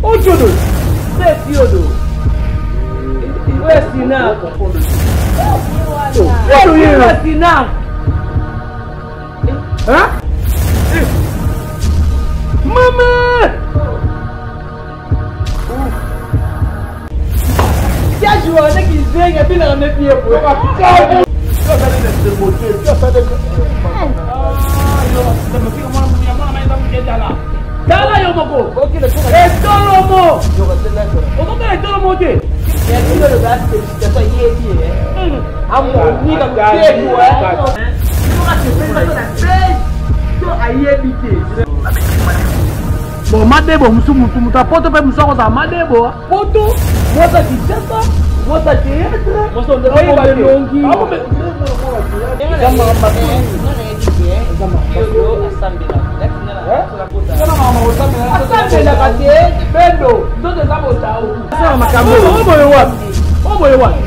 Okiodo. Frère Kiodo. Oyo Sina. Kiodo ye Sina. Hein? Maman! Kiajuana kizenga bila na mepie boye. Tala yo moko. Etolomo. Okokala etolomo te. Ayebi te. Bon madebo mosusu motu moto ya poto mpe mosusu akozala madebo poto mwasi ya kinshasa mwasi ya théâtre oyeba elongi asambelaka te bendo nzoto eza botau oboye wapi oboye wapi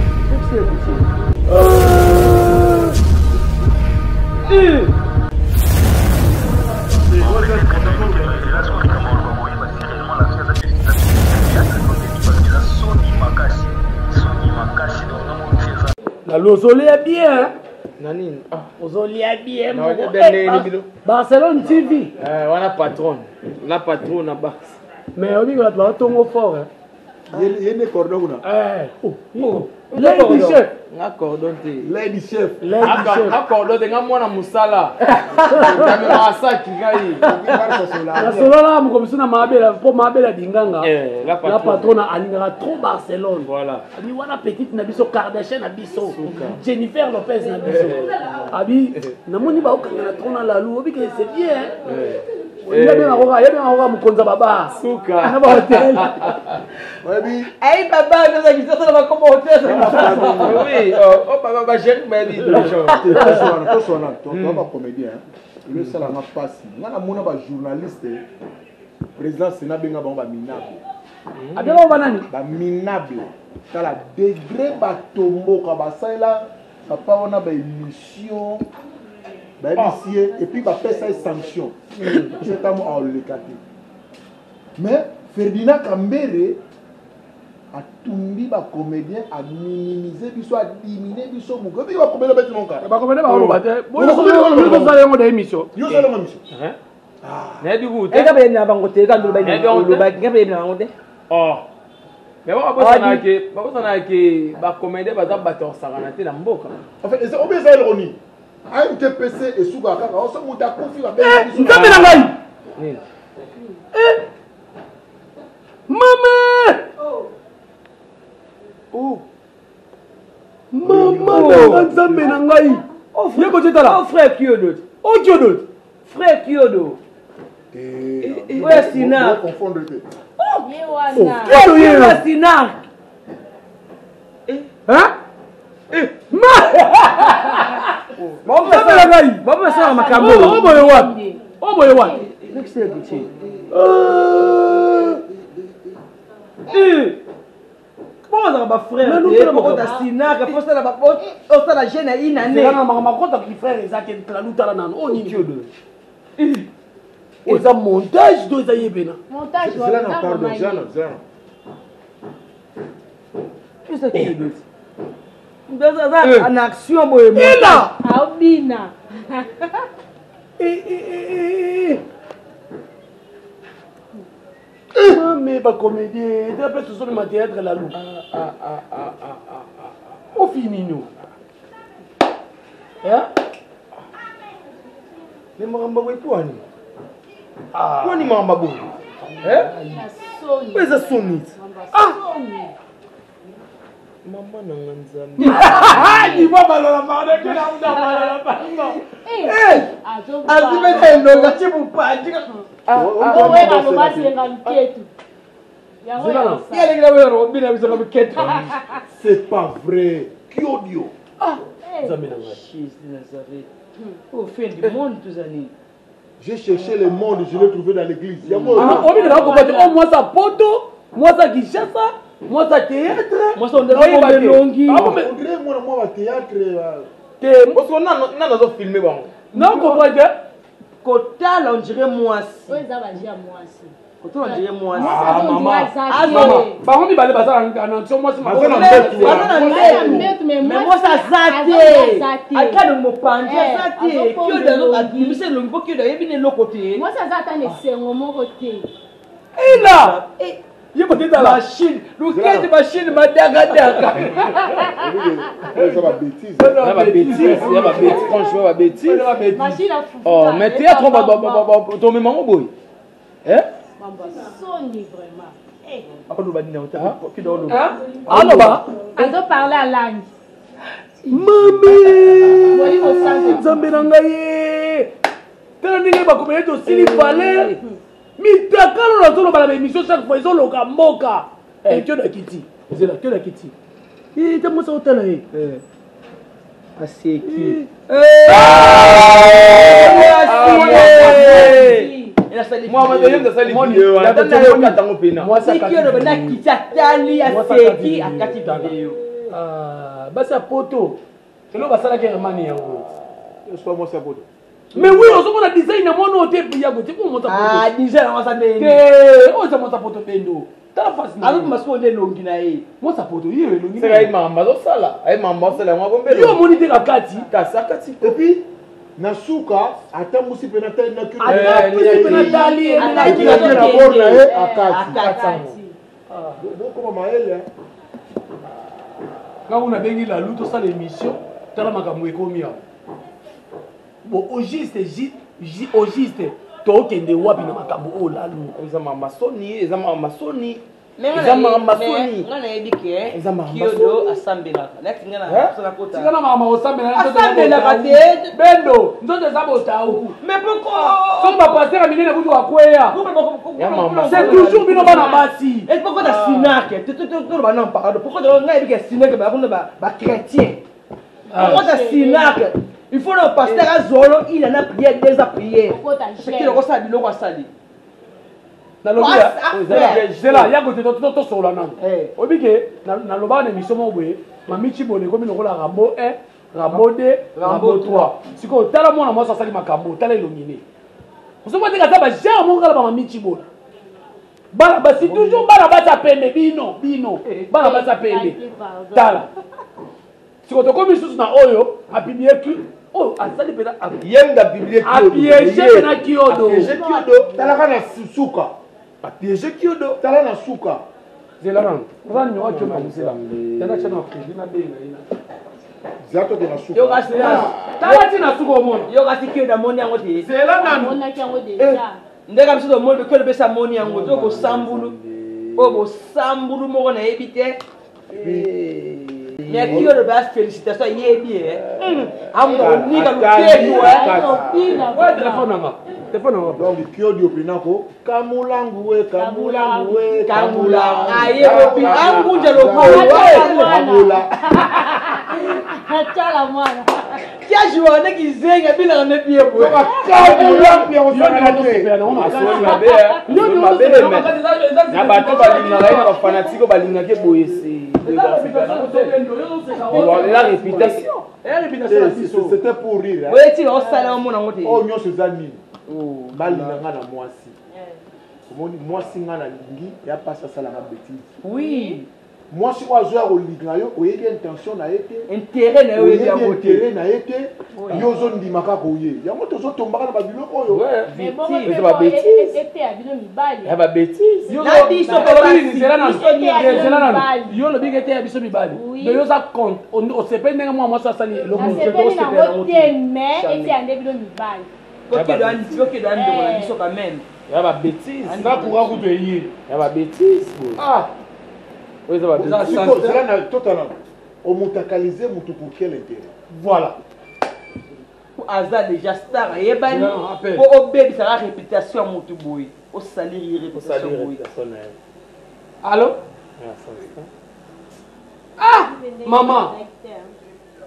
Lalo ozolia bien na nini ah. ozolia bien eh, barcelone tv eh, wana patron na patron na barce mais oyebi bato baotongo fort ye nde cordon kuna eh, oh, oh. Lady chef nga cordon te lady chef nga cordon te nga mwana mosala namemaka saki ngai nasololaka mokomisu na mabela mpo mabela dinganga eh, la patrona alingaka trop barcelone abi wana petite na biso kardashian na biso jennifer lopez na biso eh. abi namoni baokangana trop na lalu obike c'est bien yebengakoka mokonzi ya babar na bahotel oyebi ayi baba naza kisasa na bakoma hotel oui oh baba ba gérer bayebi toswana toa bacomédien elo esalanga mpasi nga namona bajournaliste président sénat abenga bango baminable abenga bango banani baminable tala degré batomboka basalela papa wana baémission bayebisi ye epuis bapesa ye sanction ntango aoleka te mais ferdinand kambere atumbi bacomédien aminimise biso adimine biso moke oyebi bacomédien beti monka bacomédien bakoloba te bozala yango na émission yo ozala yango émission nayebi kutu eka bayebi na bango te eka olobaki nga bayebi na bango te mais babosanaka ke bacomédien baza bato ya kosakana te na mboka en fait obi eza eloko nini antpc esukaka kaka oso moto akufi babengi nzambe na ngai Eh! Mama! Oh. Mama nanga nzambe na ngai. Ye kote tala. Oh frère Kiodo. Oh Kiodo. Frère Kiodo. Eh, eh, oyo Sina. Confondre te. Oh, Kiodo ye. Sina. Hein? Eh, ma! Nzambe na ngai. Bamesala makambo. Oh, boye wapi? Oh, boye wapi? mpo ozaka bafrère okota sinaka mpo osala jeune ya une année makambo akota ki frère eza te lalu tala nano oyo nini eza montage to eza ye pena pardon zana zana aza en action boye ela aobina mame bacomédien eza mpe tozomema théâtre lalu ofinino me makambo boye mpo wani mpo wani makambo boye oyo eza soni mama na nga nzambe nivo balola pardon kena muta balola pardon azwi mpe elonga ti mopanzi C'est pas vrai. Kiodio. Ah, nzambe na ngai. Jésus de Nazareth. Au fin du monde, tous amis. J'ai cherché le monde, je l'ai trouvé dans l'église. Obi na ko oh moi ça poto, moi ça Kinshasa, moi ça théâtre, moi ça on dirait elongi. On dirait moi moi théâtre. Te parce que nana nana zo filmer bango. Non comprendre kotala on dirait mwasi. Oyo eza ba jeu ya mwasi. Otuna ndiye mwasi. Ah, mama. Azo bango mibale baza na nso mwasi Baza na mbetu. Baza na mbetu. Mais Mais mwasi aza te. Ata no mopanzi aza te. Kiodo azo abimisa elongi mpo kiodo ayebi na eloko te. Mwasi aza ata na esengo moko te. Ila. Ye bote tala. Machine, lukete machine madagadaka. Eza ba bêtises. Ya ba bêtises, ya ba bêtises, franchement ba bêtises. Machine afufu. Oh, mais théâtre ba ba ba tomema ngo boye. Eh? Mambo soni vraiment. Eh. Akoloba nini ota? Kiodo oloba. Aloba. Azo parler à langue. Mami! Nzambe na ngai ye. Tala ndenge bakomela tosili valeur. Mitakalo nazoloba na baémission chaque fois ezoloka mboka. Kiodo akiti. Zela kiodo akiti. Eh, ta mwasi otala ye. Aseki. Aseki akati video. Basi ya poto. Eloko basalaki hermani yango. Soit mwasi ya poto. Mais oui, ozomona design na mwana oyo te ya gote po moto Ah, design yango aza ndenge. Te, oyo eza moto poto bendo. Tala face na. Azobima sikoyo nde elongi na ye. Moto poto ye elongi. Seka ye mamba azosala. Aye mamba azosala yango akombela. Yo omoni te na kati. Kasi akati. Et puis na suka atambusi mpe natali na kilo. Atambusi mpe natali ye. Na bord na ye akati. Bokoma mayele. Nga kuna bengi lalu tosala émission tala makambo ekomi awa. Bon, au juste, au juste, tokende wapi na makambo oyo lalu. Eza mama soni, eza mama soni. Eza mama soni. Nga nayebi ke Eza mama Kiodo asambelaka. Neti nga na sala kota. Tika na mama osambela. Asambelaka te. Bendo, nzoto eza botau. Mais pourquoi? Soki ba pasteur ya minene kutu akweya. C'est toujours bino bana basi. Et pourquoi ta sinake? Toloba non pardon. Pourquoi nga nayebi ke sinake ba kuna ba chrétien. Pourquoi ta sinake? Il faut le pasteur azolo, il en a prié, deux a prié. C'est qui le rosali biloko asali. Nalobi zela ya kote tosolola nano. Oyebi ke nalobaka na émission moko boye, Mami Chibone ekomi lokola Rambo 1, Rambo 2, Rambo 3. Sikoyo tala mwana mwasi asali makambo, tala elongi ne. Ozomona te kaza ba genre moko kala ba Mami Chibola. Bana basi toujours bana basi ya pembe bino bino bana basi ya pembe. Tala. Sikoyo tokomi lisusu na oyo apiblie ki oyo asali mpena Yemda publie Kiodo. apiege mpena Kiodo. Apiege Kiodo. Talaka na suka. Apiege Kiodo. Tala na suka. Zela nanu. Oza numéro ya Kiodo zela. Tala tya na crédit na benga ye. Zela toke na suka. Yo kasi Tala ti na suka omona. Yo kasi Kiodo amoni yango te. Zela nanu. Amonaki yango déjà. Ndenge biso tomoni Kiodo pesa amoni yango to bosambulu. Oyo bosambulu moko nayebi te. Mais Kiodo ba félicitation ayebi ye. Amonika luketu. Oyo telefone nanga. Telefone nanga. Donc Kiodo pinako kamulangu we kamulangu we Kamula. Aye bobi angunja lokolo. Kamula. Tala mwana. Kia joana kizenga bila na bie boye. Kamulangu ya osala te. Na bato balingaka ye na bafanatike oyo balingaki boye se la réputation. C'était pour rire. Oye ti osala omona ngo te. Oyo nyonso eza nini? Balinga nga na mwasi. Omoni mwasi nga nalingi ya pasi asalaka bêtise. Oui. Mwasi oyo azoya kolinga yo oyebi intention na ye te. Intérêt na yo oyebi Oyebi yango te. intérêt na ye te. Yo ozondima kaka oye. Yango tozotombaka na babiloko oyo. Mais bongo Eza mpe ba bo bêtises. eteya bino mibali. Ya ba bêtises. Na biso mpe basi. Zela nanu. Zela nanu. Mibali. Yo olobi ke eteya biso mibali. Oui. Mais yo oza compte. Osepeli ndenge mwana mwasi asali eloko. Nasepeli nango te mais eteya nde bino mibali. Kokelo andeko na biso quand même. Ya ba bêtises. Nga courant kutu eye. Ya ba bêtises. Ah. Oyo eza ba bêtises. Sikoyo, zela na totala omutakalize mutu pour quel intérêt? Voilà. Aza déjà star ayebani appel. po obebisaka réputation ya motu boye osaliri ye réputation boye. Allô? Ah, maman.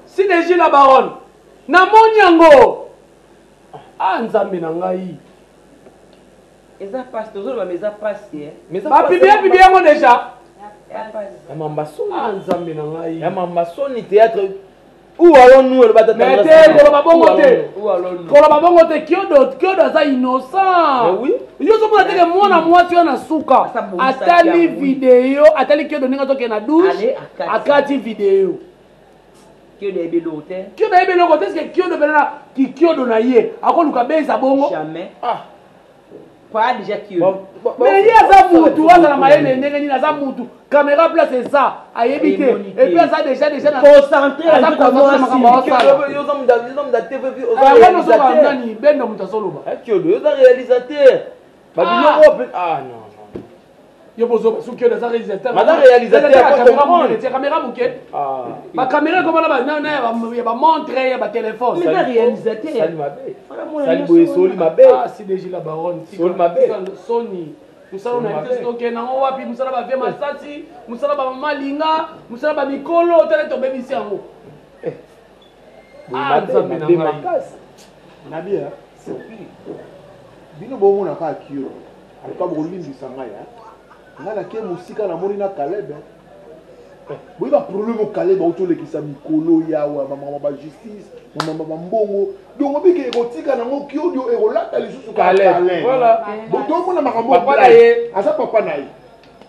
Sinégie la baronne. Namoni yango. Ah, nzambe na ngai. Eza pasi tozoloba mais eza pasi. Bapibie pibie yango déjà. Ya mamba soni. Ah, nzambe na ngai. Ya mamba soni théâtre. Où allons-nous le batata? Mais te koloba bongo te. Koloba bongo te Kiodo, Kiodo aza innocent. Mais oui. Yo ozomona teke mwana mwasi wana suka atali video, atali kiodo ndenge azokende na douche, akati video. Kiodo ayebi eloko te. Kiodo ayebi eloko te, eske kiodo pena na kikiodo na ye akoluka beza bongo? Jamais. Ah. Pas déjà kiodo. Mais ye aza mutu, azala mayele ndenge nini, aza mutu. Caméra place eza, ayebi te. Et puis aza déjà déjà na concentré aza concentré makambo asala. Yo oza mutu yo oza mutu TV puis oza réalisateur. Nani bendo mutu azoloba. Kiodo yo oza réalisateur. Ba biloko ah non. Yo bozo soki oyo aza réalisateur. Aza réalisateur comprendre. Caméra moke. Ba caméra ekoma na ba na ya ba montre ya ba téléphone. Mais aza réalisateur. Sali mabe. Sali boye soli mabe. Ah CDG la baronne. Soli mabe. Sony. Mosala na biso tokende yango wapi? Mosala ba vie masasi, mosala ba mama linga, mosala ba mikolo, tala tobebisi yango. Ah nzambe na ngai. Nabi bino bomona kaka kio. En tout cas bokolimbisa ngai ngai nake mosika namoni na Caleb. Boyeba problème o Caleb auti olekisa mikolo yawa bamama ba justice, bamama ba mbongo. Donc obike ekotika nango kiodio ekolata lisusu Caleb. Voilà. Botomona makambo papa na ye. Aza papa na ye.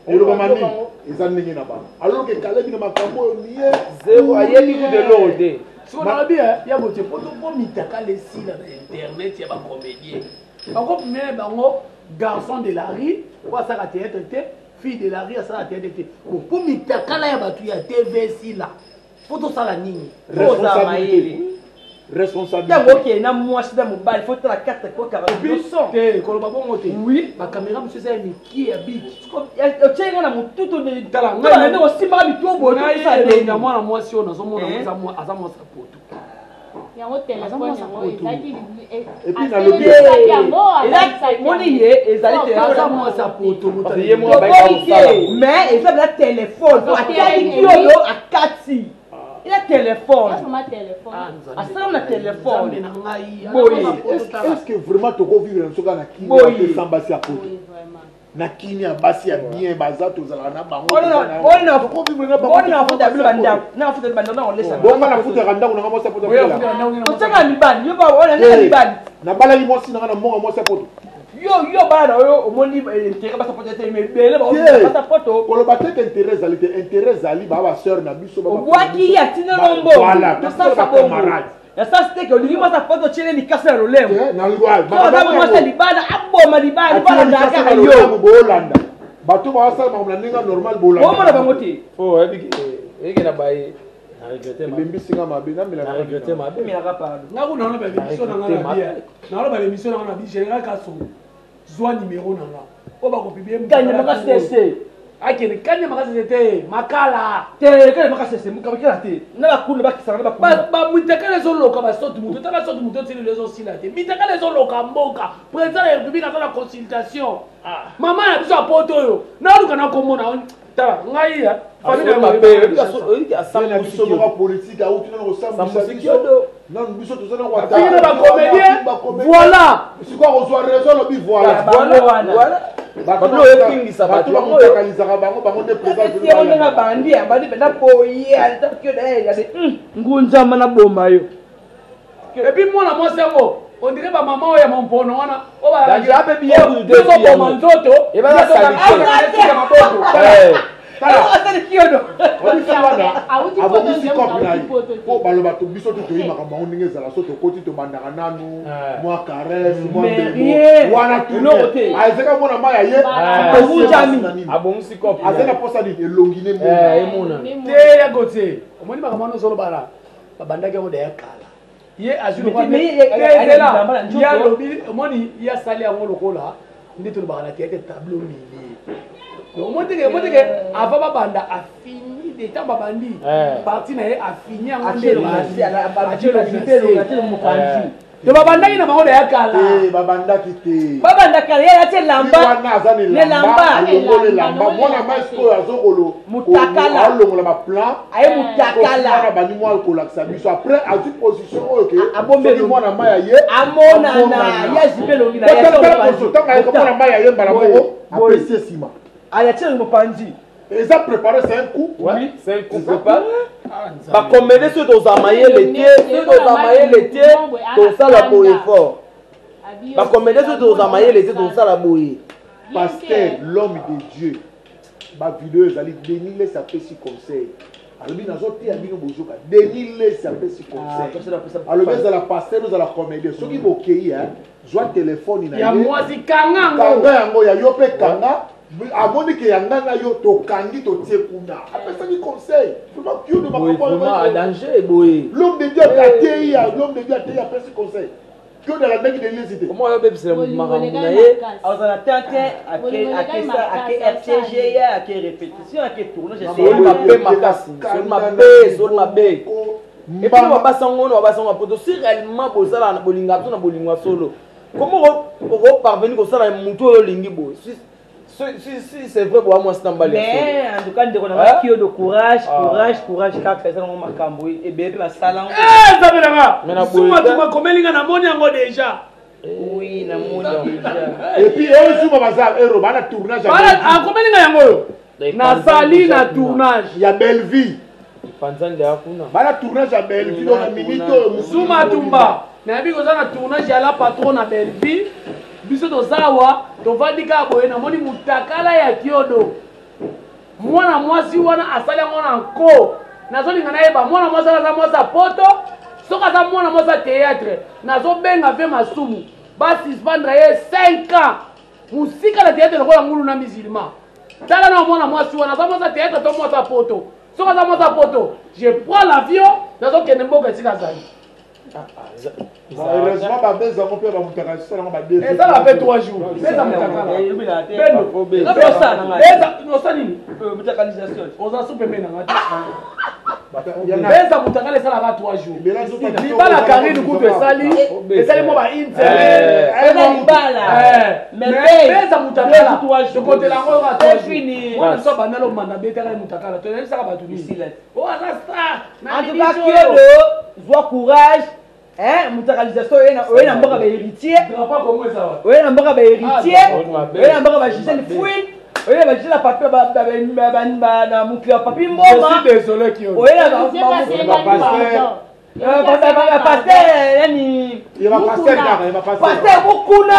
Elobama nini eza ndenge na bango. Alors que Caleb na makambo oyo nie zéro ayebi kutu eloko te. Siko nalobi ya botie po po mitakala esila na internet ya ba comédien. Bango première bango garçon de la rue oyo asalaka théâtre te, fille de la rue asalaka théâtre te. Bon, po mitakala ya bato ya TV esila po tosala nini? Responsabilité. Responsabilité. Ntango okende na mwasi na mobali faut tala carte ko kaka te koloba bongo te. Oui, ba caméra mosusu eza ya mikie ya biki. Otie nga na motutu tala ngai ndenge osimbaka mito boye tosala nini? Na mwana mwasi oyo nazomona aza mwasi ya poto. Yango telefone yango ezalaki Et puis nalobi moni ye ezali aza mwasi ya poto te mais eza bela telefone atali kiodo akati eza telefone asala na telefone boye. Est-ce que vraiment tokovivre na biso kaka na kimia te sans basi ya poto? Na kimia basi ya bien baza tozalaka na bango. Nafuta bino bandako, nafuta bandako na kolesa. Bongo nafutaka ndako nanga mwasi ya poto. Otiaka mibali yo ba mibali. Nabalaki mwasi nanga na mbongo mwasi ya poto. Yo yo bana na oyo omoni intérêt basa poto te mais ebele ba poto. Koloba te intérêt ezali te, intérêt ezali ba ba sœur na biso ba. Obwaki ye atina no mbongo. Voilà, tosasa bongo. Na sens te ke olingi mwasi apoto otiele likasa ya lolemo. Aza mwasi ya libala aboma libala libala ndaka yo. Bolanda. Bato basala makambo na ndenge normal bolanda. Bomona bango te. Oh oyebi ke na baye. Na regrette mabe. Elembisi nga mabe, namela na regrette mabe. Melaka pardon. Nga kuna na ba émission na nga na bien. Na ba émission na nga na bi général Kasongo. Zwa numéro na nga. Oyo bakopublier Kanya makasi akende kanya makasi te makala. Te kanya makasi te mukabakela te. Na bakunda bakisaka na bakunda. Ba mitakala ezoloka ba sotu mutu tala sotu mutu otili ezosila te. Mitakala ezoloka mboka. Président de la République aza na consultation. Mama na biso ya poto oyo. Naluka na komona tala ngai ya famille mabe oyebi asamba biso moko politique auti nano kosambisa biso nano biso toza na kwata na ba comédien voilà sikoyo akozwa raison alobi voilà voilà bato oyo efingisa bato bamotakalisaka bango bango nde président ndenge abandi abandi mpenza boye ngunzama na boma yo. Et puis mwana mwasi yango on dirait ba mama oyo ya mompono wana oyo nzoto abongisi cope na ye po baloba biso te toyi makambo yango ndenge ezala so tokoti tobandaka nanu mwa caresse mwa mbebo wana tourne azeka mwana mai aye abongisi cope aza na posa nini elongi ne emona te ya Gauthier omoni makambo wana ozolobana babandaki yango deya kala ye azwi ye alobi omoni ye asali yango lokola nde tolobaka na théâtre tableau millier. Omoni teke omoni teke avant babanda afini de ntango babandi parti na ye afini yango nde to babandaki na bango deya kala. Babandaki te babanda kala ye atie lamba wana aza na elamba alongoli elamba mwana mai sikoyo azokolo mutakala alongola ba plan aye mutakala wana bandi mwa kolakisa biso après azwi position oyo ke soki mwana mai aye amonana ye azipe elongi na ye ntango ayeka mwana mai aye mbala moko apesi ye nsima ayatie elongi mopanzi eza préparé, c'est un coup. Oui, c'est un coup préparé. Bacomédie soki tozala mayele te, soki tozala mayele te, tosala po effort. Bacomédien soki tozala mayele te, tozosala boye. Pasteur, l'homme de Dieu, bavideo ezali. Denis Lesi apesi conseil, alobi: "Nazoteya bino, bozoka." Denis Lesi apesi conseil, alobi: "Ezala pasteur, ozala comédien, soki bokei, zwa telefone na ya mwasi, kanga yango." Kanga yango ya yo mpe kanga. Amoni ke ya ngai na yo tokangi, totie kuna. Apesaki conseil vraiment danger boye. L'homme de Dieu ateyi, l'homme de Dieu ateyi, apesi conseil. Kiodo alandaki Denis te. Comment oyobebisela moto makambo na ye? Azala te te, ake RTG, ake répétition, ake tournage. Soli mabe makasi, soli mabe, soli mabe. Et puis babasango wana, babasango ya poto, si réellement bozala bolinga biso na bolingo ya solo, comment okoparvenir kosala motu oyo olingi boye? Si c'est vrai boya mwasi na mobali. Mais en tout cas, ndeko na nga Kiodo, courage, courage, courage kaka. Eza nango makambo ebele mpe basala. Nzambe nanga, suma tuma komeli nga, namoni yango déjà. Oui, namoni déjà. Et puis oyo suma baza ero bana tournage. Akomeli nga yango oyo nazali na tournage ya Belleville. Panzani deya kuna. Bana tournage ya Belleville oyo na minute oyo. Suma Tumba, nayebi koza na tournage ya La Patron na Belleville. Biso toza awa, tovandi kaka boye, namoni mutakala ya Kiodo. Mwana mwasi wana asali yango na nko. Nazolinga nayeba mwana mwasi wana aza mwasi ya poto. Soki aza mwana mwasi ya théâtre, nazobenga ve masumu basuspendre ye 5 ans mosika na théâtre lokola ngulu na musulman. Tala na mwana mwasi wana, aza mwasi ya théâtre to mwasi ya poto? Soki aza mwasi ya poto, je prends l'avion, nazokende mboka esika azali. Heureusement babeza yango mpe bamutaka sala yango. Ezala mpe 3 jours, beza mutakala osa nini, oza su pembeni nanga te. Beza mutakala esalaka 3 jours. Libala Karine kutu esali mwa ba une semaine. Beza mutakala tokotela yango yoka 3 jours. Mwana so abandala omanda betaka ye mutakala, toyebisaka bato nini? Oyo aza star. En tout cas, Kiodo, zwa courage, hein. Mutakalisation oye na mboka bahéritier, oye na mboka bahéritier, oye na mboka bagisele fuine, oye na bagisele papi na mokili ya Papi Mboma, oye na pasteur yani, pasteur Mukuna,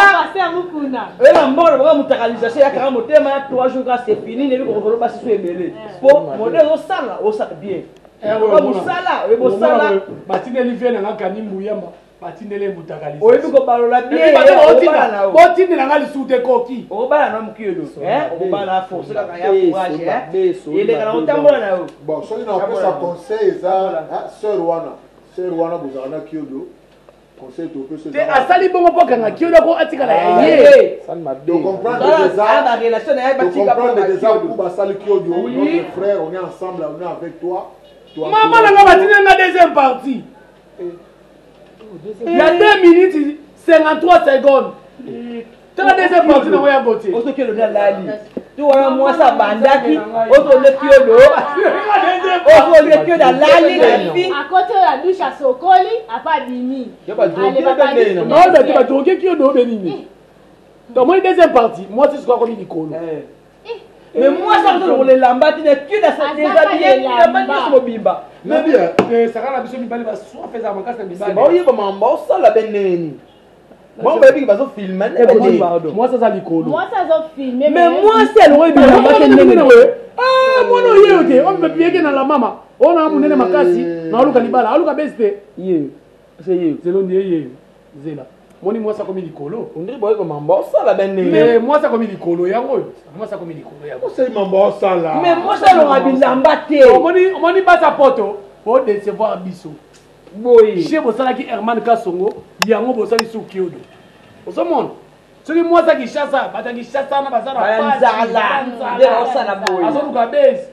oye na mboka na bango. Mutakalisation yakaka motema ya 3 jours kaka, c'est fini. Nebi kokolo basi so ebele po modele ozosala, osala bien mosala, oyebi osala. Batindeli vie nanga kani mbuyamba, batindeli mutakalisation. Oyebi kobalola bien. Botindela nga lisusu te, koki. Okobala na mokilo, okobala force kaka ya courage, eleka na kotambola na yo. Bon, soki na opesa conseil, eza sœur wana, sœur wana bozala na Kiodo, conseil topesa. Te, asali bongo mpo akanga Kiodo ko atikala ya ye. Barelation na ye. Comprendre déjà ku basali Kiodo, notre frère, on est ensemble, on est avec toi. Mama nanga, batindeli nga deuxième partie ya 2 minutes 53 secondes. Tala deuxième partie nango ya Gautier. Osoki eloni alali to wana mwasi abandaki, ozole Kiodo, ozole Kiodo alali na fi. Akoti oyo ya douche, asokoli, apa abimi. Te, badroge Kiodo obe nini? Tomoni deuxième partie, mwasi sikoyo akomi likolo. Mais mwasi akotolokola elamba te na Kiodo, déshabillé, elamba nyonso mobimba. Saka na biso mibali, basoif ezala makasi na mibali. Baoyeba makambo baosala be ndenge nini? Bango bayebiki bazofilme. Mwasi aza likolo. Mwasi azofilme. Mais mwasi alongoli bilamba te ndenge? Mwana oyeyo te, oyo na la mama oyo na monene makasi na aluka libala, aluka besi te. Ye se ye. Zelo ndi ye, zela moni mwasi akomi likolo. Ondiri boyeba makambo baosala be ndenge. Mais mwasi akomi likolo yango oyo, mwasi akomi likolo yango. Osali mambo osala. Mais mwasi alonga bilamba te. Omoni, omoni basa poto bodecevoir biso. Boye. Je bosalaki Herman Kasongo yango, bosali su Kiodo. Ozomona soki mwasi ya Kinshasa, bato ya Kinshasa wana baza na nzala nde baosala boye. Azoluka base.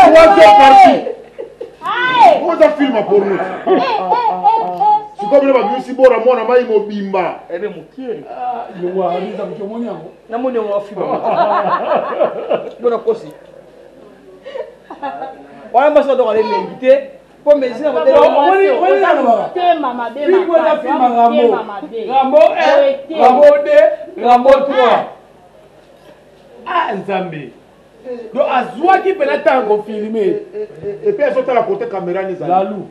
Troisième partie oza film ya porno. Sikoyo bino babimisi bora mwana mai mobimba. Ebe mokie. Omoni yango. Namoni yango, afilme bona kosi wana. Mwasi badoka elengi te mpo mesina. Motema mabe. Rambo, Rambo 1, Rambo 2, Rambo 3. Ah Nzambe, donc azwaki mpena ntango filme. Et puis azotala kote caméra ni ezali. Lalu.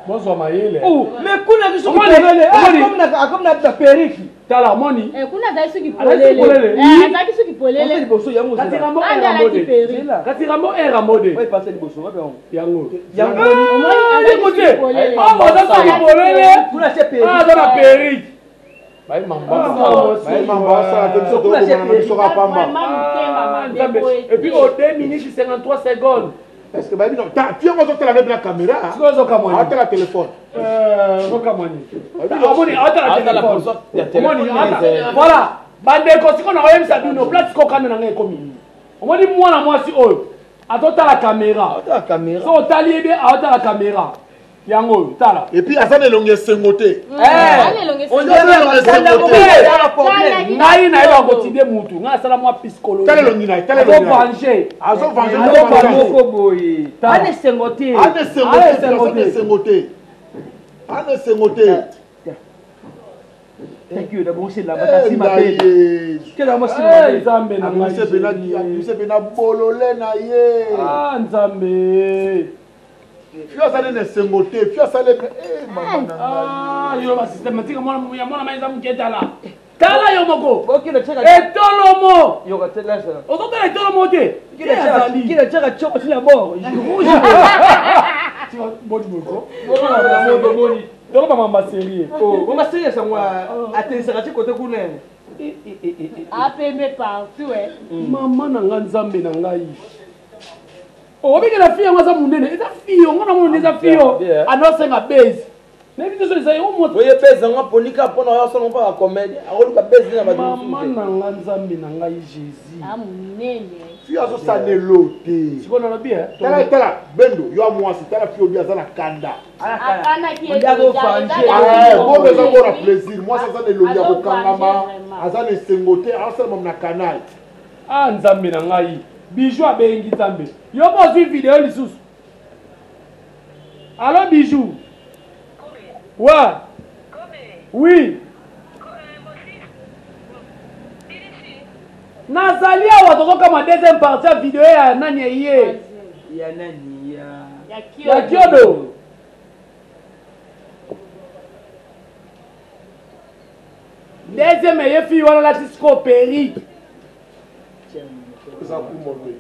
Bozwa mayele. Oh, mais kuna biso Omoni, polele omoni. akomi na periki. Tala omoni. Eh, kuna azali soki Azali soki polele. polele. Eh, azalaki soki Pase polele. liboso yango Kasi ozela. Rambo Ande un Rambo alati de. perruque. Zela. Kasi Rambo un Rambo de. Oyo pase liboso wapi yango. Yango. Yango. Omoni, Ah, azalaki ndeko te. soki polele. Ah, baza soki polele. Kuna se Ah, periki. aza na perruque. Baye mamba. Baye mamba asala te biso tokobomana na biso kaka pamba. Vraiment motema Ah, mabe Nzambe. boye Et puis te. au 2 minutes 53 secondes. Est ce que bayebi na fi yango azotala mpe na caméra Sikoyo ozokamwa nini? aotala telefone. Ozokamwa nini? Omoni aotala Aotala telefone. poso ya telefone Omoni ata. eza- Voilà. Bandeko sikoyo nakoyebisa bino place sikoyo kanda na ngai ekomi. Omoni mwana mwasi oyo azotala caméra. Aotala caméra. So otali ye bien aotala caméra. Yango oyo tala. Et puis aza na elongi esengo te. Ana elongi On esengo. dirait bakanda moko eza na problème. Ngai nayeba kotide mutu ngai asala mwa psychologie. Tala elongi na ye, tala elongi na ye. Azovange. Azovange, Azoba azovange. moko boye. Tala. Ana esengo te. Ana esengo Ana te, esengo aza na te. esengo te. Ana esengo te. Thank you, nabongisi elamba Eh, na nsima ngai pe. ye. Kela yango nsima Eh, pe. Nzambe na ngai. Abimisi mpe na bolole na ye. Ah Nzambe. Fi asali na esengo te, fi asali eh mama na ngai. Ah, yo ba systématique mwana ya mwana mai eza moke tala. Tala yo moko. Bokende tiaka Etolomo. yoka te lasa. Ozotala etolomo te. Te Kila tiaka azali. kila tiaka choko tina bord. Rouge. Boni boko. Bomoni bomoni. Toloba mamba sérieux. Oh, bonga sérieux sango atelisaka ti kote kuna. Apembe partout eh. Mama na ngai Nzambe na ngai. Obikela fille yango aza monene. Eza fille, ngo na mona eza fille. Bien. Anosenga base. Nayebi te so eza yo moto. Oye base yango aponika mpona oyo asala mpo bacomédien akoluka base na bato Mama mosusu te. na ngai Nzambe na ngai Jésus. Ah, monene. Fi azosala elo te. Sikoyo nalobi eh. Tala tala bendo yo ya mwasi tala fi obi aza na kanda. Akanaki ye Ondi azovange. deja, Eh, bongo eza Oui. mpona plaisir. Mwasi aza na elongi ya Azovange kokangama, vraiment. aza na esengo te, azosalama na canal. Ah Nzambe na ngai. Bijou abengi Nzambe. Yo mpo ozwi video lisusu. Allo Bijou. Ouais. Oui. Nazali awa tozokama deuxième partie ya video ya nani eye. Ya nani ya. Ya Ya Kiodo. Kiodo. Deuxième eye fille wana alati sikoyo perruque. Eza kumba te.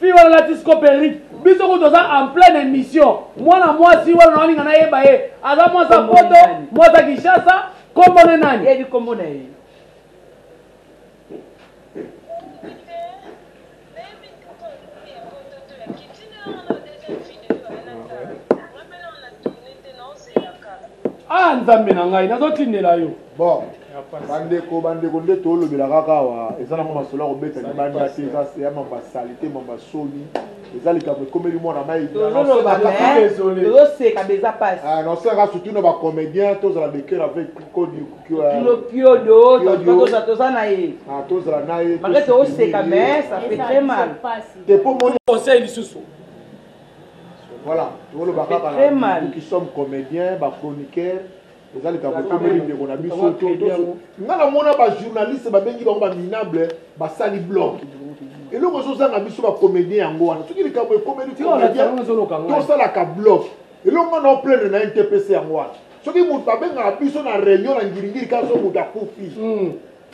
Fille wana alati sikoyo perruque. Biso kutu toza en pleine émission. Mwana mwasi wana naolinga nayeba ye. Aza mwasi ya Kombo ni Poto, nani? mwasi ya Kinshasa, kombo ne nani? Yebi kombo na ye. Ah Nzambe na ngai, nazotindela yo. Bon, bandeko bandeko nde tolobela kaka awa eza nango masolo ya kobeta libanda te eza ya mamba salite mamba soni eza likambo ekomeli mwana mai Tozoloba mais Désolé. tozoseka mais eza pasi. nosengaka surtout na bacomédien tozala de cœur avec Kilo Kiodo, Kiodo. toza toza na ye. tozala na ye Malgré tozoseka mais ça fait Eza très mal. pasi. te po moni Conseil lisusu. voilà toloba Ça fait kaka très na mal. nous qui sommes comédiens bachroniqueurs eza likambo ekomeli ndeko na biso nga namona bajournaliste babengi bango baminable basali blog eloko ezozanga biso bacomédien yango wana soki likambo ekomeli comédien tosalaka blog eloko nga na oplaindre na ntpc yango wana soki moto babengaka biso na réunion na ngiringiri kaka so moto akufi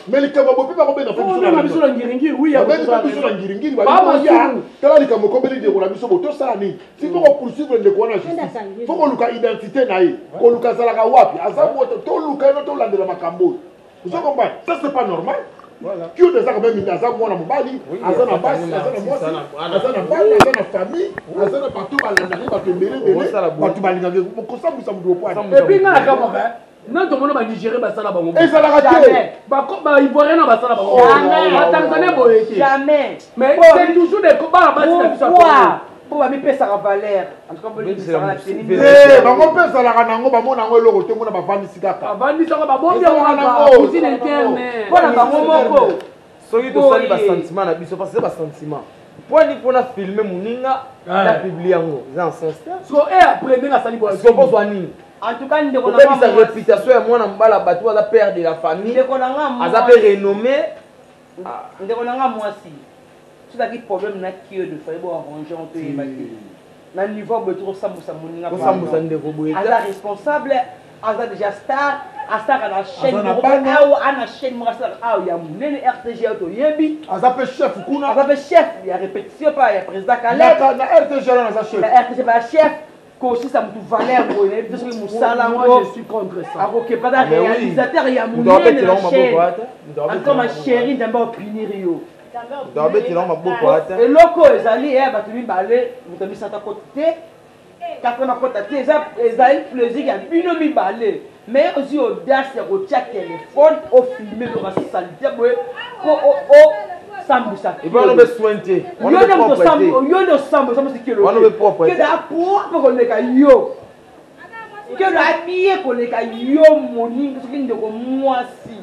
mais likambo bope bakobenga mpe biso na Obenga biso réunion. na ngiringiri, oui, ya babengi kosala mpe biso na ngiringiri Ba babiya masumu. tala likambo ekomeli ndeko na biso bo tosala nini si fo kopoursuivre ndeko wana justice fo koluka identité na ye koluka azalaka wapi aza moto toluka ye no tolandela makambo oyo ozo comprendre ça c'est pas normal Kiodo aza quand même aza mwana mobali aza na basi aza na mwasi aza na bana aza na famille aza na bato balandaka ye bato ebele ebele Okosala boye. bato balingaka kosambwisa moto opwani Et puis nga na kamwaka, na tomona ba Nigérien basala bango. ezalaka te Ba Ivoirien na basala bango. Jamais. Ba Tanzanien boye te. Jamais. Mais Po- c'est toujours des bana basi na biso ya Congo. Pourquoi Po bamipesaka valeur. En tout cas, bolimbisaka na tenue. te bango mpe ezalaka nango bamona yango eloko te mona bavandisi kaka Bavandisaka babombi yango Ezalaka kaka nango. cuisine interne. Mpo na bango moko. Soki tosali Boye. basentiment na biso parce que basentiment poani mpona filme moninga na publie yango eza na sens te. So et après ndenge asali boye. Sokozwa nini En tout cas, ndeko na nga kobebisa mwasi. réputation ya mwana mobala bato aza père de la famille Ndeko na nga mwasi. aza mpe renommé. Ndeko na nga mwasi. Soki problème na Kiodo, fallait bo arranger on toyeba te. Na niveau boye tokosambusa moninga. Kosambusa ndeko boye. Aza responsable, aza déjà star, asalaka na chaîne moko awa, ana chaîne moko asalaka awa ya monene RTG oyo toyebi. Aza mpe chef kuna. Aza mpe chef ya répétition pa ya président Caleb. Na RTG wana aza chef. Na RTG pa chef. Kosisa mutu valeur boye nayebi te soki mosala yango akokepa aza réalisateur ya monene na chaîne. En tout cas ma chérie Nzambe akopunir yo. Abetela maboko ata. Eloko oyo ezali ya bato mibale, moto ya misato akoti te, quatrième akota te, eza ezali plaisir ya bino mibale. Mais ozwi audace ya kotia telefone ofilme eloko ya salite boye mpo osambwisa. Wana obe soin te. Yo nde moto yo nde osambwisa osambwisi kelo. Wana obe propre. Kelo propre koleka yo. Kelo abie koleka yo moninga soki ndeko mwasi.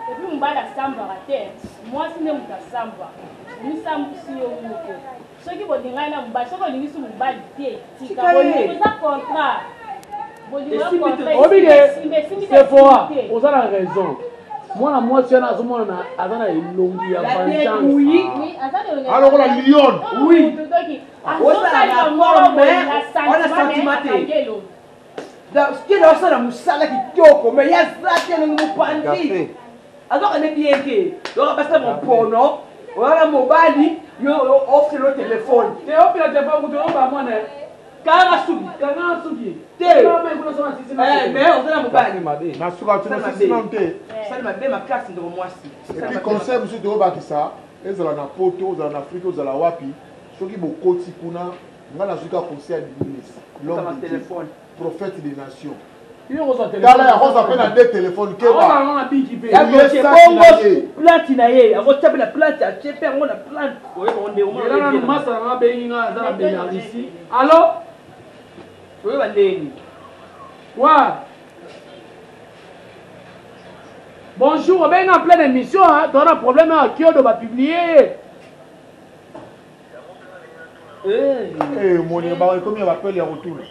Et puis mobali asambwaka te, mwasi nde moto asambwaka. Omisambwisi yo moko. Soki bolingani na mobali, soki olingisi mobali te, tika bolingo eza contrat. Bolingo ya contrat. Obike Sephora, oza na raison. Mwana mwasi wana azomonana aza na elongi ya vengeance. Alokola lion. Oui. Azosala wana sentiment te. Kende osala mosala kitoko mais ye aza te elongi mopanzi azwaka nde bien te yoka basala mopono oza na mobali yo ofelo telefone te ofela telefone kutu oba mwana kanga suki kanga suki te mais oza na mobali na suka tunasisi nanu te sali mabe makasi ndeko mwasi. Et puis conseil mosusu toyobakisa, ezala na poto, ozala na Afrique, ozala wapi, soki bokoti kuna, nga nazwi kaka conseil ya Dinis, l'homme de Dieu, prophète des nations. Tala ya koza mpe na deux téléphone keba. Bongo plante na ye akotia mpe na plante atie mpe yango na plante. Oyeba masa na nga abengi nga aza na Belarisi. Allo? Oyeba ndeni. Wa. Bonjour, obengi en pleine émission, hein. Toza na problème ya Kiodo ba publier. Eh, moni ba ekomi ya bapele ya kotuna.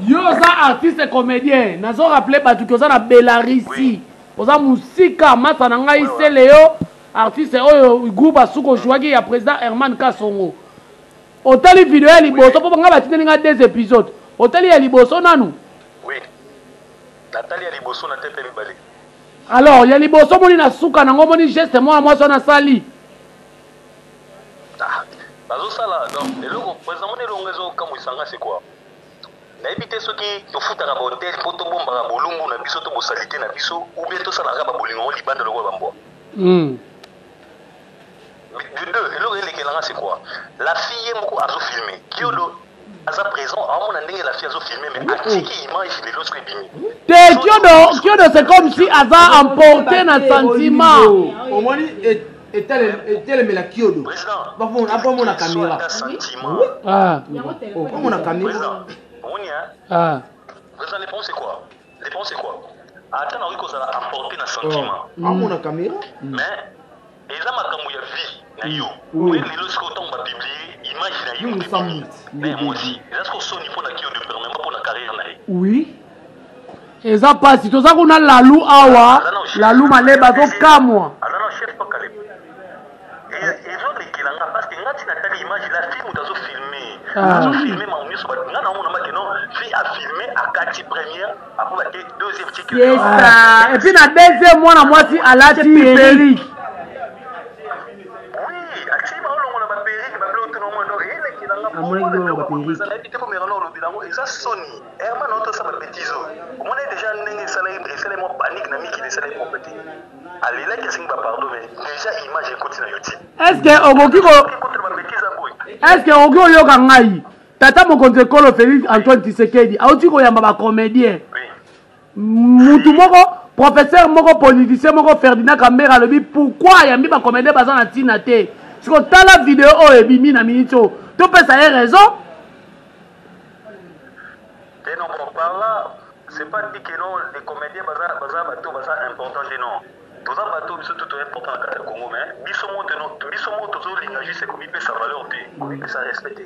Yo oza artiste comédien, nazo rappeler bato ki oza na Belarisi. Oza musika masa na ngai sele yo artiste oyo groupe asuko jouaki ya président Herman Kasongo. Otali video ya liboso mpo ngai batindeli ngai deux épisodes. Otali ya liboso nanu? Oui. Natali ya liboso na tepe mibale. Alors ya liboso moni na suka nango moni geste mwana mwasi wana asali. Ah, bazosala donc eloko président moni elongo ezokamwisa nga c'est quoi? Nayebi te soki tofutaka ba hotel mpo tobombaka bolumbu na biso to bosalite na biso ou bien tosalaka babolingo yango libanda lokola bambwa. De deux, eloko elekela nga c'est quoi? La fille ye moko azo filmer. Kiodo aza présent, aomona ndenge la fille azo filmer mais atiki image lelo soki ebimi. Te Kiodo, Kiodo c'est comme si aza emporté na sentiment. Omoni etelemela Kiodo. Bafomona caméra. Ah. Omona caméra. Omoni hein? Ah. Président, le problème c'est quoi? Le problème c'est quoi? Ata nakoki kozala emporté na sentiment. Amona caméra. Mais eza makambo ya vie na yo. Oye lelo sikoyo ntango bapublie image na ye moto ebimi na ya mwasi, eza sikoyo soni mpo na Kiodo, premièrement mpo na carrière na ye. Oui. Eza pasi toza kuna lalu awa lalu maleba azokamwa. Aza na chef pa Caleb. Ezolekela nga parce que nga ti natali image la fille moto azofilme azofilme makambo nyonso nga naomona make non fille afilme akati première après bate deuxième tiki. Et puis na deuxième mwana mwasi alati perruque. Oui, atie baolongola ba perruque ba biloko tuna omona donc elekela nga Amonaki bongo ba perruque. nayebi te bomeka na olobela yango eza soni Herman otosala ba bêtise oyo omona ye déjà ndenge esalaki mwa panique na mikili esalaki propre te alelaki asengi ba pardon mais déjà image ekoti na youtube. Est-ce que okoki ko ekoti na ba bêtise ya boye? Est-ce que okoki oyoka ngai tata mokonzi ekolo Félix Antoine Tshisekedi auti koyamba ba comédien mutu moko professeur moko politicien moko Ferdinand Kambere alobi pourquoi ayambi ba comédien baza na ntina te siko tala video oyo ebimi na minute oyo topesa ye raison. Te non bon par là c'est pas dit que non les comédiens baza baza bato baza important te non toza bato biso tout important na kati ya Congo mais biso moko te non biso moko tozolinga juste komipesa valeur te komipesa respect te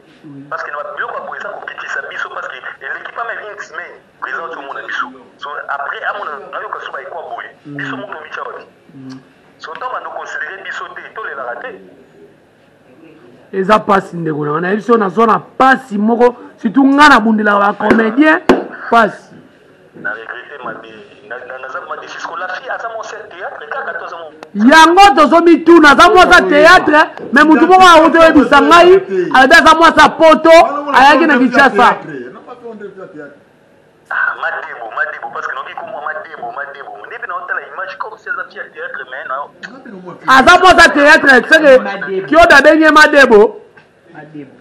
parce que na biloko ya boye eza kokitisa biso parce que eleki pas même une semaine président azomona biso so après amona ayoka so bayekwa boye biso moko tomitya wapi so ntango bando considere biso te tolelaka te. Eza pasi ndeko na nga, nayebi so nazwa na pasi moko, surtout nga nabundelaka ba comédien pasi. Na regrette mabe, naza ma déçu parce que la fille aza mwasi ya théâtre kaka to aza yango tozomituna aza mwasi ya théâtre mais motu moko awuti oyebisa ngai alobi aza mwasi ya poto ayaki na Kinshasa. Ah, Madebo, Madebo, parce que noki komwa Madebo, Madebo. Ndepe na otala image comme si aza fille ya théâtre mais na aza mwasi ya théâtre seke Kiodo abengi ye Madebo. Madebo.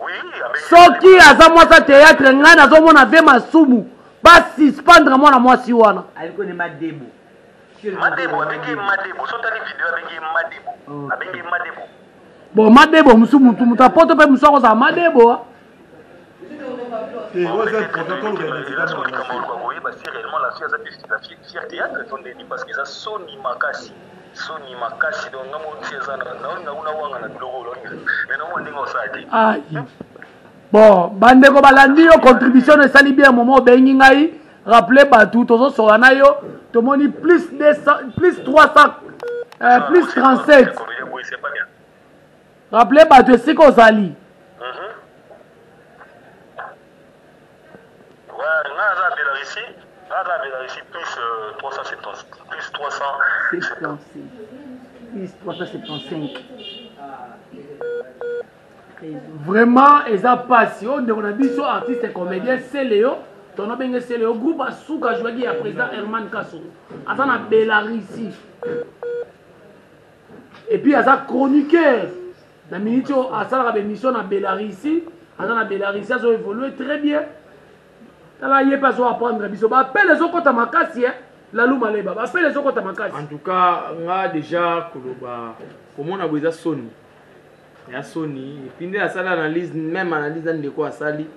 Oui, abengi Soki aza mwasi ya théâtre, ngai nazomona ve masumu basuspendre mwana mwasi wana. Aliko ne Madebo. Madebo, abengi Madebo. So tali video abengi Madebo. Abengi Madebo. Bon, Madebo mosu mutu mutu apoto mpe mosu akozala Madebo. Likambo oluka koyeba si réellement la fille aza la fille fière théâtre to ndeni, parce que eza soni makasi, soni makasi. Donc nga moko eza naolinga kuna wanga na biloko, mais naomona ndenge osala te. Ai. Bon, bandeko balandi yo, contribution no esali bien. Momo obengi ngai, rappele bato tozosola na yo, tomoni plus 200, plus 300, plus 37. Oui, c'est pas bien. Rappele bato esika ozali. Ouais, nga naza Belarusie, nga naza Belarusie plus 370, plus 375. Plus 375. Vraiment eza pasi oyo ndeko na biso artiste comédien Seleo, tono benge Seleo, groupe asuka jouaki ya président Herman Kasongo, aza na Belarusie et puis aza chroniqueur na minute oyo asalaka baémission na Belarusie. Aza na Belarusie, azo évoluer très bien. Tala ye mpe azo apprendre biso. Bapele ezokɔta makasi e Lalu Maleba, bapele ezokɔta makasi. En tout cas nga déjà koloba komona boye eza soni, ya soni. Et puis nde asali analyse, même analyse na ndeko asali.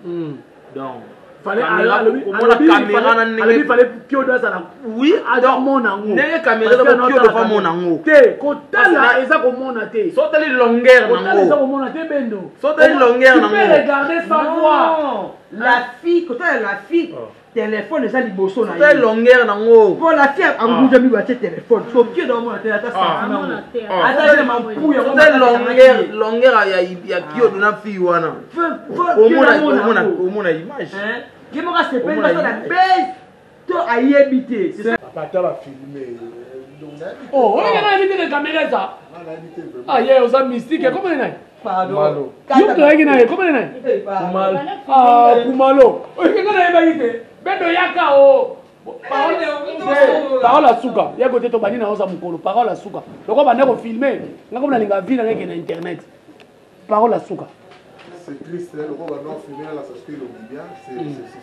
Donc komona caméra na ndenge fallait Kiodo azala. Oui, amona yango. Ndenge caméra eza, Kiodo fa mona yango. Te, kotala eza komona te. So otali longueur nango, eza komona te, bendo. So otali longueur nango. Tu peux regarder sans voir. La fille, kotala la fille, téléphone eza liboso na ye, longueur nango. Po la fille anguja mibo atie téléphone, so Kiodo amona te ata sentiment, ata mampuya. Longueur, longueur ya Kiodo na fille wana, omona, omona image. Ye moko asepeli, basala base to ayebi te. Ata bafilme. Oh, oyo nga nayebi te ke caméra eza. Ah, ye oza mystique, komona nani? Pardon. Yo toyaki na ye, komona nani? Ah, Kumalo. Oyo nga nayebaki te. Bendo yaka o. Parole asuka ya kote tobandi na oza mokolo. Parole asuka loko banda kofilme nga komi nalinga vie nanga eke na internet. Parole asuka. C'est triste, lokola bando filme na la société elobi bien.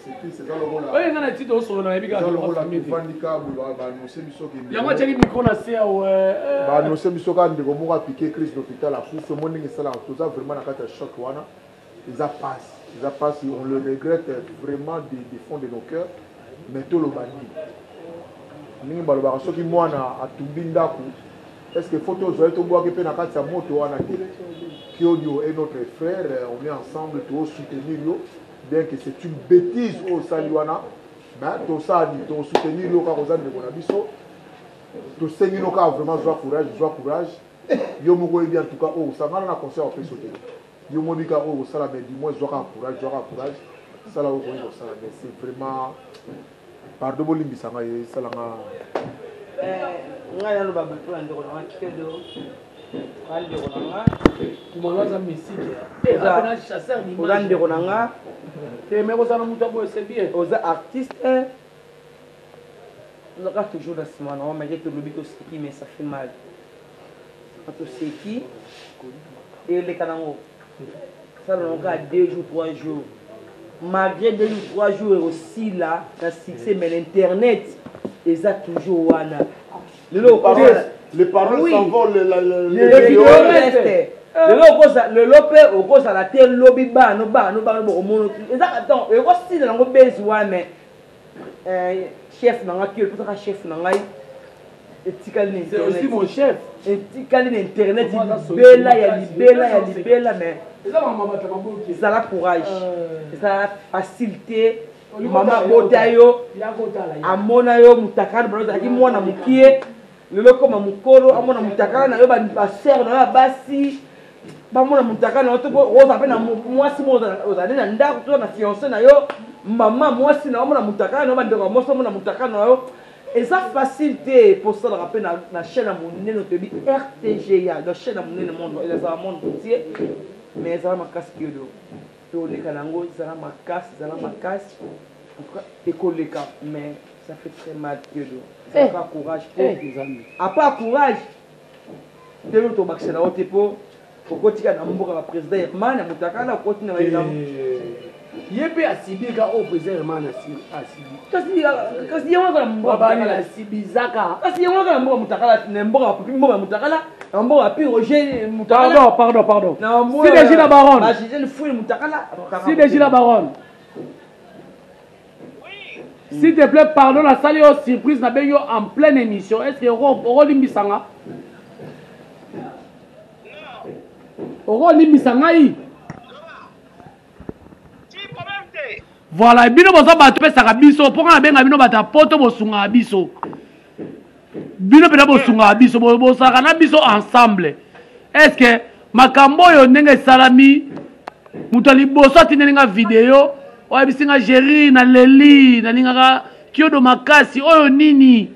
C'est triste, eza lokola oyo nga na ti tosolola, nayebi kaka lokola tovandi kaka boye, baannonce biso ke yango atiaki micro na se awe. Baannonce biso kaka ndeko moko apike crise d'hôpital, akufi. Omoni ndenge esalaka, toza vraiment na kati ya choc wana. Eza pasi, eza pasi. On le regrette vraiment du fond de nos cœurs, mais toloba nini? Ndenge balobaka, soki mwana atumbi ndako, est ce que faut tozwa ye tobwaki mpe na kati ya moto wana te? Kiodio est notre frère, on est ensemble, tosoutenir yo, bien que c'est une bêtise oyo osali wana, mais tosala nini? Tosoutenir yo kaka, oza ndeko na biso. Tosengi no kaka vraiment, zwa courage, zwa courage. Yo moko oyebi. En tout cas oyo osangana na conseil opesi te, yo moni kaka oyo kosala, mais du moins zwa kaka courage, zwa kaka courage, sala oyo okoki kosala. Mais c'est vraiment, pardon, bolimbisa ngai, esalanga. Ngai naloba mpo na ndeko nanga Kiodo, oza ndeko na nga. Kumalo aza mystique. Oza ndeko na nga. Te, mais kozala moto ya boye, c'est bien. Oza artiste, ozalaka toujours na nsima na ngo. Malgré tolobi, toseki, mais ça fait mal. Toseki, eleka nango, sala nango kaka 2 jours, 3 jours. Malgré 2 jours, 3 jours ekosila na succès, mais l'internet eza toujours wana lelo. Les paroles s'envolent, les vidéos restent. Lelo okoza, lelo mpe okozala te, lobi bano bano bano bokomona eza donc ekosila nango base wana. Mais chef na nga Kio, epesaka chef na ngai, etikali na internet, mon chef. Etikali na internet libela ya libela ya libela. Mais ezala courage, ezala facile te. Mama abota yo, amona yo mutakala bana, ozalaki mwana mokie, lelo koma mokolo, amona mutakala na yo, basere na yo ya basi. Bamona mutaka na yo to oza mpe na mwasi moko ozali na ndako to na fiance na yo, mama mwasi na yo amona mutaka na yo, bandeko ya mwasi bamona mutaka na yo. Eza facile te mpo osalaka mpe na chaîne ya monene toyebi RTGA, donc chaîne ya monene monde ezala monde entier, mais ezala makasi kiodo toleka na yango, ezala makasi, ezala makasi, en tout cas ekoleka, mais ça fait très mal kiodo. Ezalaka courage po à part courage te oyo tobakisa na yo te mpo okotika na mboka ba président Herman ya mutakala okoti na bayela ye mpe asibika oyo président Herman asibi kasi ye wana na mboka asibizaka kasi ye wana na mboka mutakala na mboka papi mboka mutakala na mboka papi Roger mutakala. Pardon, pardon, pardon. Si la baronne, ba Gisèle Fouine mutakala. Si la baronne, s'il te plaît, pardon, nasali yo surprise, nabengi yo en pleine émission. Est ce que okolimbisa nga? Okolimbisa ngai? Voilà, bino boza bato pesaka biso mpo nga nabenga bino bato ya poto, bosungaka biso, bino mpenza bosungaka biso, bosaka na biso ensemble. Est ce que makambo oyo ndenge esalami, moto ya liboso atindeli nga video oyebisi nga Géri, naleli, nalingaka Kiodo makasi, oyo nini,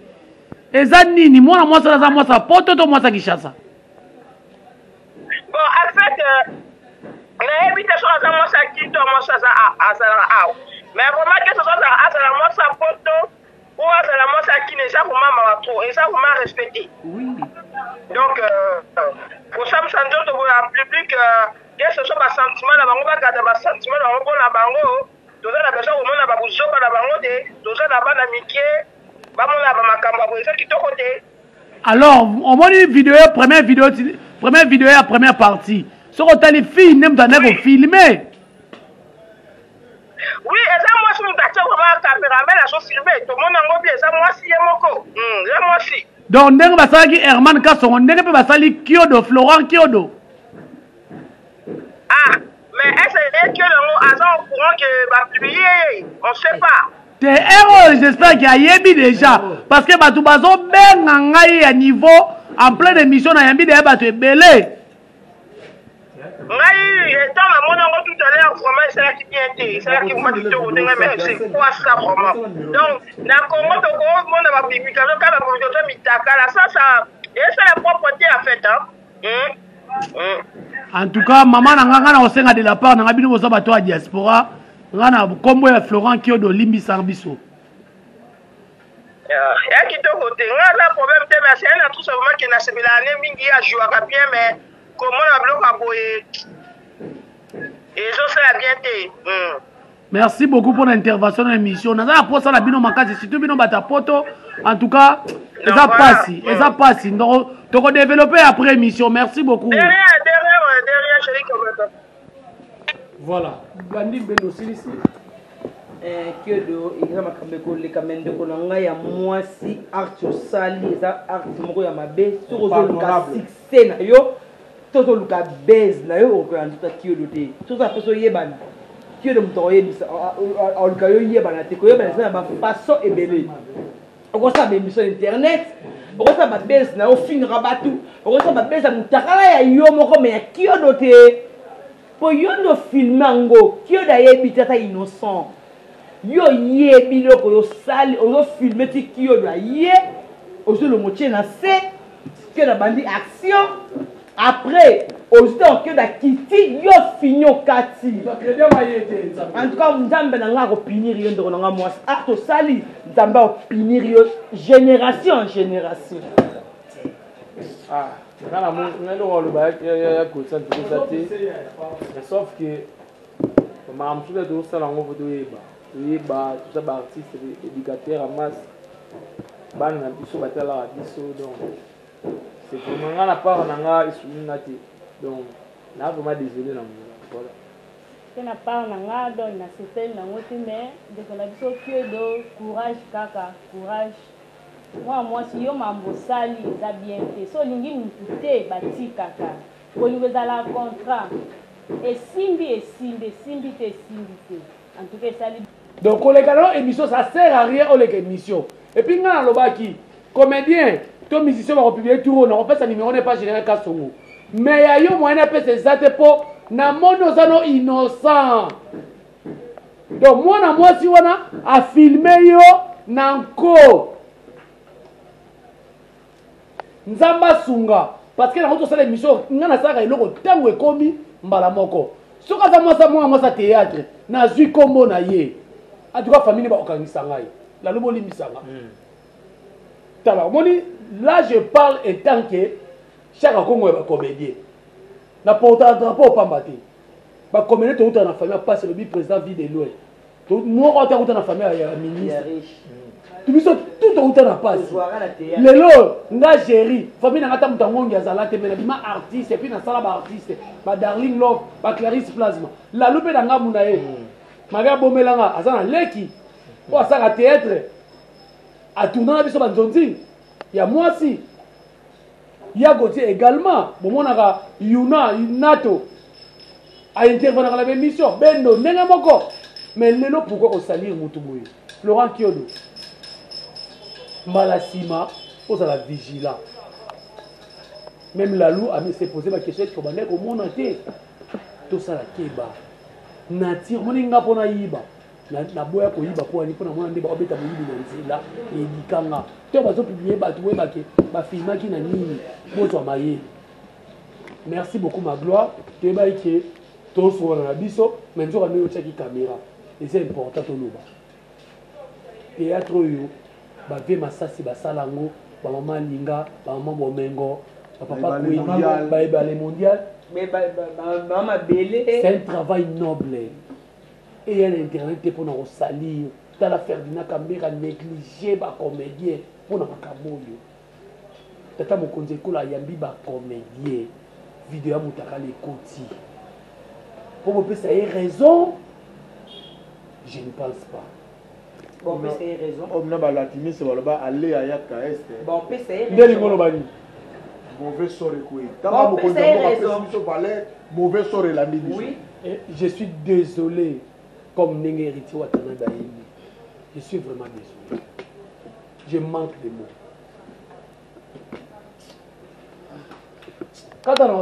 eza nini? Mwana mwasi aza mwasi ya poto to mwasi ya Kinshasa? Bon, en fait, nayebi te soki aza mwasi ya Kin to mwasi aza azalaka awa, mais vraiment que soki azala mwasi ya poto ou azala mwasi ya Kin, eza vraiment mawa trop, eza vraiment respecté. Donc kosambisa nzoto boye en public, que ce soit basentiment na bango, bagata basentiment na bango mpona bango, toza na besoin komona babuzoba na bango te. Toza na bana mike, bamona bamakambo ya boye eza kitoko te. Alors omoni video, première vidéo, première vidéo ya première partie, soki otali fille nde moto andaki kofilme. Oui, eza mwasi moto atie vraiment cameraman azofilme, tomoni yango bi eza mwasi ye moko, eza mwasi. Donc ndenge basalaki Herman Kasongo, ndenge mpe basali Kiodo, Florent Kiodo. Ah, mais est ce que Kiodo yango aza au courant que bapublie ye? On sait pas. Te, ere oyo j'espère ke ayebi déjà, parce que bato bazobenga ngai ya niveau en pleine émission, nayambi deya bato ebele. Ngai étant namoni yango tout à l'heure, vraiment esalaki bien te, esalaki vraiment kitoko te ngai. Mais c'est quoi ça vraiment? Donc na Congo tokomona bapublication kaka bapublication mitakala, ça ça esala propre te en fait, hein? En tout cas, mama na nga, nga na kosenga de la part na nga, bino boza bato ya diaspora, nga na nkombo ya Florent Kiodo, limbisa biso. Ya kitoko te, nga aza problème te, mais c'est na tout simplement ke nasepelaka ne mingi, ajouaka bien, mais komona biloko ya boye ezosala bien te. Merci beaucoup pour l'intervention na émission. Naza na posa na bino makasi, surtout bino bato ya poto. En tout cas eza pasi, eza pasi. Donc toko développer après émission. Merci beaucoup. Derrière, derrière, derrière, chéri, comme voilà, Blandi Bendo silisi. Kiodo, eza makambo ekoleka, me ndeko na ngai ya mwasi, art osali eza art moko ya mabe. Soki ozoluka succès na yo to ozoluka base na yo, okokoya nzoto ya Kiodo te. Soki oza mposa oyebana, Kiodo moto akoyebisa, aluka yo yebana te. Koyebana eza na bafaçon ebele. Okosala baémission internet, okosala babase na yo, ofingaka bato, okosala babase ya motakala ya yo moko, me ya Kiodo te, mpo yo nde ofilme yango. Kiodo ayebi te, ata innocent. Yo oyebi eloko osali, ozofilme ti Kiodo aye, ozolongo tie na se, Kiodo abandi action, après ozwi ntango Kiodo akiti, yo fini okati. En tout cas Nzambe na ngai akopinir yo, ndeko na ngai mwasi. Acte osali, Nzambe akopinir yo génération en génération. Ah, nga na nga eloko aloba ya kotia ntuku eza te, mais sauf que makambo mosusu tozosala yango fo toyeba, toyeba toza baartiste éducateur ya masse, bana na biso batalaka biso. Donc c'est vraiment nga na part na nga esuni nga te, donc na vraiment désolé na ngo, voilà. Mpe na part na nga, donc nasepeli nango te, mais ndeko na biso Kiodo, courage kaka, courage mwana mwasi. Yo mambo osali eza bien te. So olingi mutu te, batikaka. Bolingo ezalaka contrat, esimbi esimbi, esimbi te esimbi te. En tout cas esali. Donc koleka na émission, ça sert à rien oleka émission. Et puis nga nalobaki comédien to musicien bakopublie tour oyo, nakopesa numéro ne pas général Kasongo. Mais ya yo moyen napesa eza te mpo namoni oza no innocent. Donc mwana mwasi wana afilme yo na nko. Nzambe asunga parce que nango tosala émission nga nasalaka eloko ntango ekomi mbala moko soki aza mwasi mwana mwasi ya théâtre nazwi nkombo na ye en tout cas famille ne bakokangisa ngai lalo bolimbisa nga hmm. Tala omoni là je parle etant que chaka kongo ya bacomédien na portaka drapeau opamba te bacomédien touta na famille ya pasi elobi président vie de loin moko ata kuta na famille ya ministre biso tout touta na pasi lelo nga géri famille nanga ata moto angongi azala te me nabima artiste epuis nasala baartiste badarling love baclarisse plasma lalu mpe na ngambu na ye hmm. mabe abomelanga aza na leki oyo asalaka théâtre atourna na biso banzonzi ya mwasi ya Gauthier également bomonaka Yuna Nato a intervenaka na émission bendo ndenge moko mais lelo pourquoi kosalir motu boye Florent Kiodo mbala nsima ozala vigilant même Lalou a se poser ba question est-ce que bandaki komona te tosala keba nature omoni nga mpo nayiba naboya koyiba mpo ani mpo namona nde baobeta moyibi na nzela edika nga to bazopublie bato boyebake bafilmaki na nini bozwa mayele merci beaucoup ma gloire toyebaki ke tosolola na biso mais nzoka ndenge otiaki kamera eza important toloba théâtre oyo bavie masasi basala yango bamama linga bamama bomengo bapapa kweni baebale mondial c'est un travail noble eya na internet te mpona kosalir tala ferdinand kambera néglige bacomédien mpona makambo oyo tata mokonzi ekolo ayambi bacomédien video ya motakala ekoti mpo bopesa ye raison je ne pense pas bopesa ye raison oyo na balatiniste baloba ale ayaka este bopesa ye nde lingo oloba nini mauvais sort ekoyi ntango mokonzi ya mboka apesi biso valeur mauvais sort elandi biso oui. Eh, je suis désolé comme ndenge héritier watanabe ayembi je suis vraiment désolé je manque de mots kata na.